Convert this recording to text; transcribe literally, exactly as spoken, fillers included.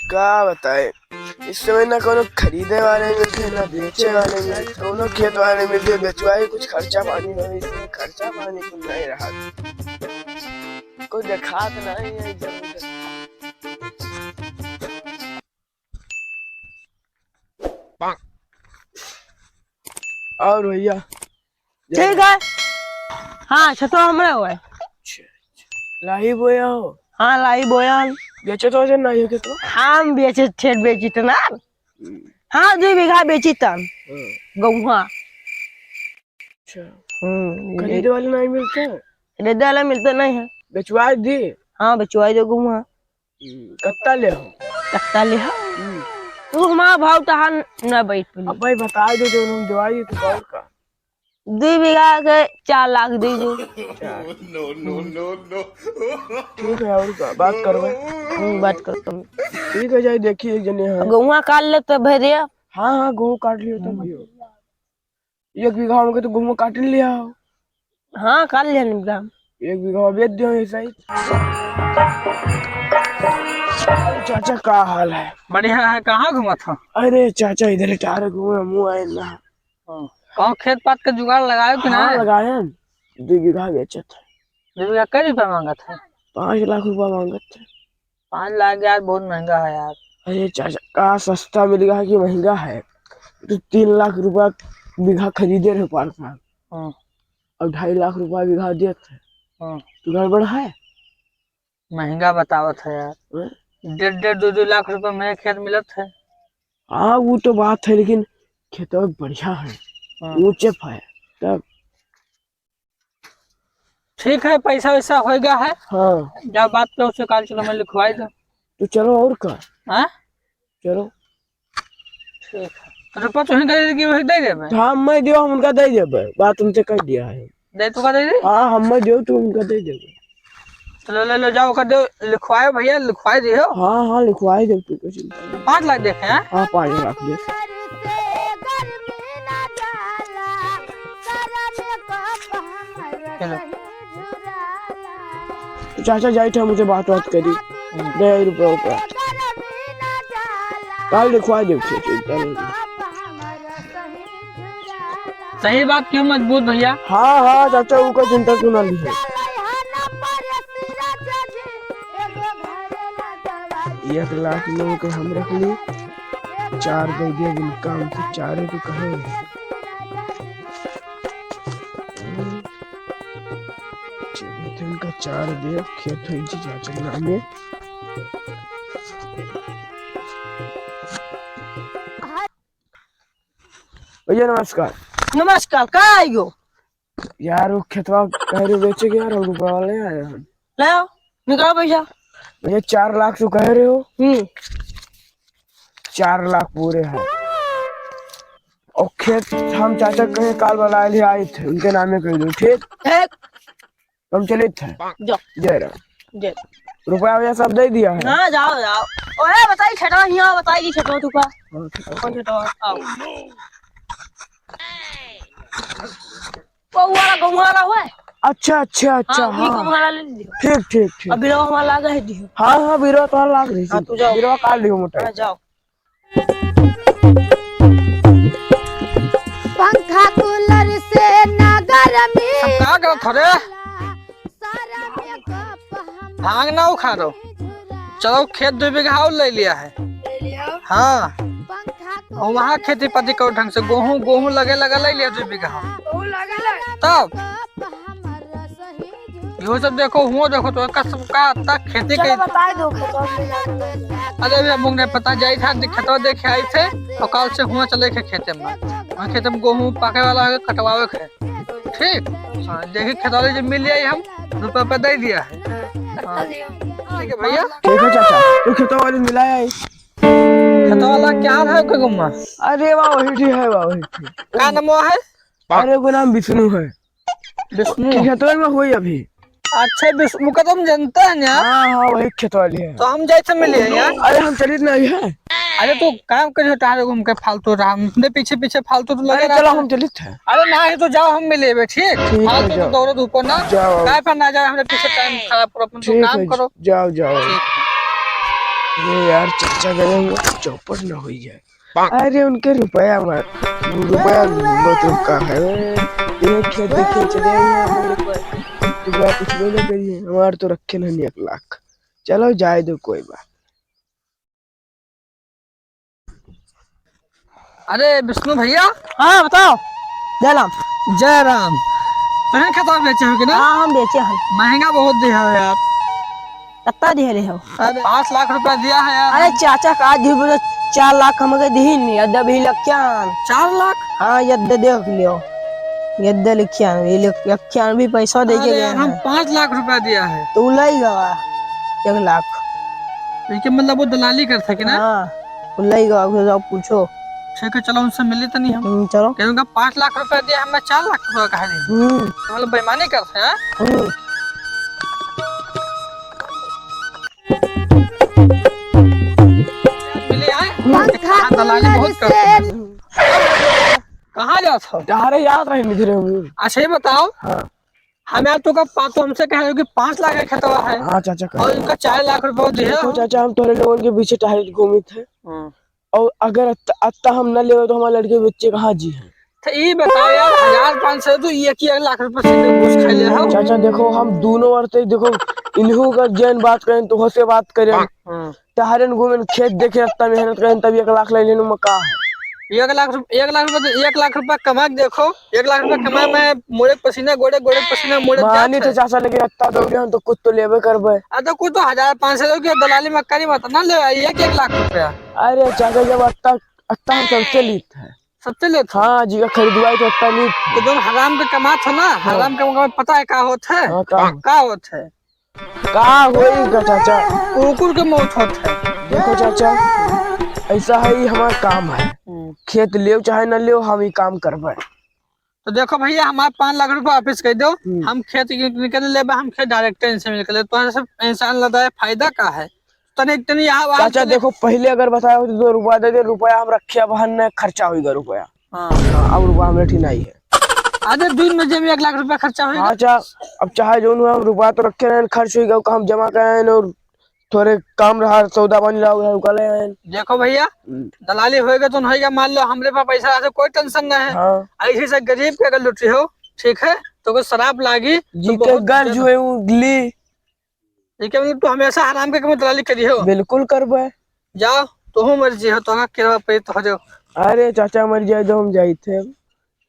का बताए, इस समय ना कोनो खरीदे वाले मिलते, ना बेचे वाले मिलते, कोनो खेत वाले मिलते, बेचवाई कुछ खर्चा पानी हो, इस समय खर्चा पानी कुछ नहीं रहा। कोई देखात नहीं है इधर उधर। और भैया, ठीक है। हाँ, छतवा हमरे हुआ है। अच्छा, अच्छा। लाही बोया हो? हाँ, लाही बोया। बेचे तो वजन नहीं हो के तो? हम बेचे, ठेठ बेची तो ना। हम्म। हाँ, दो बीघा बेची तन। हाँ। गौहा। अच्छा। हम्म, खरीदे वाले नहीं मिलते? खरीदे वाले मिलते नहीं है। बेचवाई दी? हाँ, बेचवाई दो गौहा। हम्म, कत्ता ले हो? कत्ता ले हो? हम्म। तू हमारा भाव तहान न बैठ पली। अब भाई बता दो, जो हम दवाई तो और का? दो बीघा के चार लाख दे दो। चार। No, no, no, no। ठीक है, और का? बात करबे। हम्म, बात करबे। ठीक है, जाई देखी एक जने हैं। गहुआ काट ले तो भैया। हाँ, हाँ, गहूँ काट लियो तो भैया। एक बीघा में के तो गहुआ काट लिया हो। हाँ, काट लिया बीघा। एक बीघा बेच दियो ये साइड। चाचा, का हाल है? बढ़िया है, कहाँ घूमत हो? अरे चाचा, इधर टार घूमे, मुँह आए ना। हाँ। कहूँ खेत पात के जुगाड़ लगायो कि हाँ, ना? लगाए हैं। दो बीघा बेचत है। दो बीघा कै रुपया मांगत है? पाँच लाख रुपया मांगत है। पाँच लाख यार, बहुत महंगा है यार। अरे चाचा, का सस्ता मिल गया है कि महंगा है? तो तीन लाख रुपया बीघा खरीदे रहे पाँच लाख। हाँ। अब ढाई लाख रुपया बीघा देत है। हाँ। तो गड़बड़ है? महंगा बतावत है यार। हैं? डेढ़, डेढ़, दो, दो लाख रुपया में खेत मिलत है। हाँ, वो तो बात है, लेकिन खेतवा बढ़िया है, हाँ। ऊंचे है, तब। ठीक है, पैसा वैसा होएगा है। हाँ। जब बात करो उससे काल चलो, मैं लिखवाई दो। तो चलो, और का? हाँ? चलो। ठीक है। तो रुपया तुहीं दे देगी, वही दे देबे? हाँ, मैं दियो, हम उनका दे देबे। बात उनसे कर दिया है। दे तो का दे दे? हाँ, हम मैं दियो, तू उनका दे देबे। चलो, ले लो, जाओ, कर दो, लिखवाए भैया, लिखवाए दियो। हाँ, हाँ, लिखवाए दे, तू का चिंता नहीं। पाँच लाख देखे हैं? हाँ, पाँच लाख दे। चलो। तो चाचा जाइत है, मुझे बात बात करी। हम्म। दे रुपया उपया। काल लिखवा देब, चिंता नहीं। सही बात क्यों मजबूत भैया? हाँ, हाँ, चाचा, ऊ का चिंता क्यों ना ली है? एक लाख लोगों के हम रख ली, चार दे दिया, बिन काम के चारे तो कहे। चलिए, तो इनका चार दे, खेत हो इनकी चाचा के नाम में। भैया, नमस्कार। नमस्कार, का आइयो? यार, वो खेतवा कह रहे बेचे के यार, हम रुपया वाले आए हैं। ले आओ, निकालो पैसा। भैया, चार लाख तो कह रहे हो। हम्म। चार लाख पूरे हैं। और खेत हम चाचा कहे काल वाला आए थे, उनके नामे कर दो, ठीक? ठीक। हम चलित है। जाओ। जय राम। जय। रुपया वैया सब दे दिया है। हाँ, जाओ, जाओ। ओए, बताई खेतवा हियाँ, बताई जी खेतवा तुका। हाँ, ठीक है। कौन खेतवा? आओ। वो वाला गहुआ वाला हुआ है? अच्छा, अच्छा, अच्छा, हाँ, वही हाँ। गहुआ वाला ले लीजिए। ठीक, ठीक, ठीक। अब बिरवा हमारा लाग है जी। हाँ, हाँ, बिरवा तो लाग रही हाँ, थी। तू जाओ। बिरवा काट लियो मोटा। हाँ, जाओ। पंखा कूलर से ना गर्मी। सब का करत हो रे? सारा मेकअप हम भांग ना उखाड़ो। चलो, खेत दो बीघा और ले लिया है। ले लिया? हाँ। पंखा और वहाँ खेती पाती करो ढंग से, गोहूँ, गोहूँ लगे लगा ले लिया दो बीघा। गोहूँ लगे लगा। तब? मेकअप हमर इहो सब देखो, हुआं देखो, तो का सब का तक खेती चलो के बताए दो, खेतवा में जाके। अरे भैया, मुंगने पता जाई था, खेतवा देखे आई थे, और काल से हुआं चले के खेते में। वहाँ खेते में गोहूँ पाके वाला है, कटवावे के। ठीक? हाँ, देखी खेतवा वाले जो मिल जाई, हम रुपया पे दे दिया है। हाँ। ठीक है भैया। ठीक है चाचा, तू खेतवा वाले मिला आई। खेतवा वाला क्या है कोई गुम्मा? अरे वाह, वही ठीक है, वाह, वही ठीक। का नाम है? अरे, ओकर नाम विष्णु है। विष्णु? खेतवे में होई अभी। अच्छा, विष्णु का तो हम जानते हैं यार। हाँ, हाँ, वही खेत वाली है। तो हम जैसे मिले हैं यार। अरे, हम चलित नहीं है। अरे, तो काम करियो, तारे घूम के फालतू रहा, अपने पीछे पीछे फालतू तो लगे अरे, चलो, रहता है। हम चलित है। अरे, ना है तो जाओ, हम मिले बे, ठीक? ठीक है, फालतू तो जाओ। दौड़ो धूपो ना। जाओ। काय पर ना जाए, हमरे पीछे टाइम खराब करो, अपन तो ठीक काम है, करो। जाओ, जाओ। ठीक। अरे यार, चाचा गए हुए, चौपट न होई जाए। अरे उनके रुपया मत, रुपया मत रुका है। ये खेत देखे चले गए हैं, रुपया कुछ नहीं करिए, हमार तो रखे नहीं एक लाख। चलो जाए दो, कोई बात। अरे विष्णु भैया। हाँ, बताओ। जय राम। जय राम। तहन खेतवा बेचे हो कि ना? हाँ, हम बेचे हैं। महंगा बहुत दिया हो यार। कितना दिए रहे हो? अरे, पाँच लाख रुपया दिया है यार। अरे चाचा, का झूठ बोलो, चार लाख हमके दिही नहीं, यद्दा भी लखियान। चार लाख? हाँ, यद्दा देख लियो, यद्दा लखियान, ये लख-, लखियान भी पैसा दे के अरे गया यार, हम है। पाँच लाख रुपया दिया है। तो उ लई गवा एक लाख। इनके मतलब वो दलाली कर सके ना? हाँ, उ लई गवा, उसे जाओ पूछो। ठीक है, चलो उनसे मिली तो नहीं हम। हम्म, चलो। क्या उनका पाँच लाख रुपया दिया, हमें चार लाख रुपया कहा नहीं? हम्म। तो मतलब बेईमानी करते हैं, हाँ? हम्म। मिले आए? कहाँ दलाली बहुत करते हैं। कहाँ जात हो? अरे याद रहे नहीं रहे हूँ। अच्छा ये बताओ। हाँ। हम यार तो का पा-, तो हमसे कह रहे हो कि पाँच लाख का खेतवा है। हाँ चाचा, कह और रहे हो। इनका चार लाख रुपया दिए देखो हो। चाचा, हम तोरे लोगन के पीछे टहल घूमित है। हाँ। और अगर अत-, अत्ता हम न लेवे तो हमारे लड़के बच्चे कहाँ जी हैं? तो ये बताओ यार, हजार पाँच सौ तो ये कि एक लाख रुपया से घूस खा ले हो। चाचा देखो, हम दोनों ओर से देखो, इन्हू का जैन बात करें तो होसे बात करें। हाँ। टहरन घूमन खेत देखे, इतना मेहनत करें तब एक लाख ले लेने में का है? एक लाख रुप-, एक लाख रुपया, एक लाख रुपया कमा के देखो, एक लाख रुपया कमा मैं मोरे पसीना, गोड़े, गोड़े पसीना, मोड़े मानी जात तो है। चाचा, लेकिन इतना दौड़े हम तो कुछ तो लेबे करबे। आ तो कुछ तो हजार पाँच सौ के दलाली में करी मत ना ले, एक, एक लाख रुपया। अरे चाचा, जब अत्ता, अत्ता हम सबसे लीत है। सबसे लेत हो? हाँ जी, खरीदवाई तो अत्ता लीत है। तो तुम हराम के कमात हो ना, हाँ। हराम के कमात पता है का होत है? हाँ, का? का होत है? का होई गा चाचा? कुकुर के मौत होत है। देखो चाचा, ऐसा है, ये हमार काम है। हम्म। खेत लेव चाहे न लेव, हम ही काम करबे। तो देखो भैया, हमार पाँच लाख रुपया वापिस कर दो। हम्म। हम खेत के निकल लेबे, हम खेत direct इनसे मिल के ले। तो सब इंसान लदा है, फायदा का है? तनी, तनी यहाँ, वहाँ चाचा तनी देखो, पहले अगर बताया होती तो रुपया दे दे, रुपया हम रखे, अब हन खर्चा होई गा रुपया। हाँ। हाँ, अब रुपया हमरे ठीक नहीं है। आधे दिन में जब एक लाख रुपया खर्चा होई गा। हाँ, चा-, अब चाहे जौन हुआ, हम रुपया तो रखे रहेन, खर्च होई गा, हम जमा करे रहेन और थोरे काम रहा, सौदा पानी रहा, उधर उका ले आएन। देखो भैया, हम्म। दलाली होई गा तो होई गा, मान लो हमरे पास पैसा रहा तो कोई tension ना है। हाँ। ऐसे से गरीब के अगर लुटी हो, ठीक है, तो कोई शराब लागी तो जी के बहुत गर्ज इज्जत हुए उगली। ये क्या मतलब, तू हमेशा हराम के कमाई दलाली करी हो? बिल्कुल करबे। जाओ, तोहू मर जी हो, तोहका केरवा पे तो हो जाओ। अरे चाचा, मर जाए तो हम जाइत है।